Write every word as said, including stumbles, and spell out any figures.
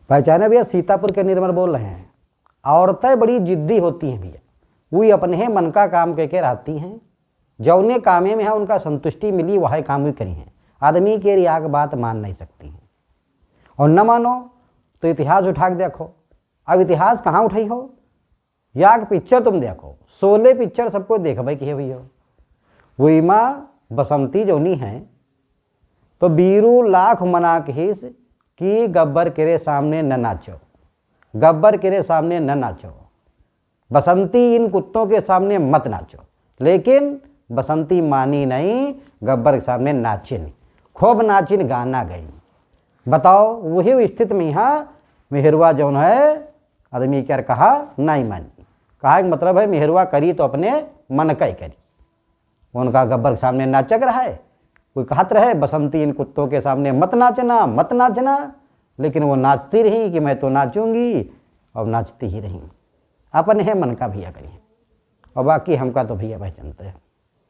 पहचाने भैया, सीतापुर के निर्मल बोल रहे हैं। औरतें बड़ी जिद्दी होती हैं भैया, वो अपने मन का काम कह के रहती हैं, जौने कामे में है उनका संतुष्टि मिली, वह काम भी करी हैं। आदमी के रिया के बात मान नहीं सकती हैं, और न मानो तो इतिहास उठा के देखो। अब इतिहास कहाँ उठाई हो, या एक पिक्चर तुम देखो, शोले पिक्चर सबको देखबे की है भैया। वही माँ बसंती जौनी है, तो बीरू लाख मना कहिस कि गब्बर केरे सामने न नाचो, गब्बर केरे सामने न नाचो, बसंती इन कुत्तों के सामने मत नाचो। लेकिन बसंती मानी नहीं, गब्बर के सामने नाचिन, खूब नाचिन, गाना गई। बताओ, वही स्थिति में यहाँ मेहरुआ जौन है, आदमी क्या कहा, नहीं मानी। कहा कि मतलब है, मेहरुआ करी तो अपने मन का ही करी। उनका गब्बर के सामने नाचक रहा है, कोई कहत रहे, "बसंती इन कुत्तों के सामने मत नाचना, मत नाचना," लेकिन वो नाचती रही कि "मैं तो नाचूंगी", और नाचती ही रही। अपने है मन का भैया करी, और बाकी हमका तो भैया भाई जानते हैं।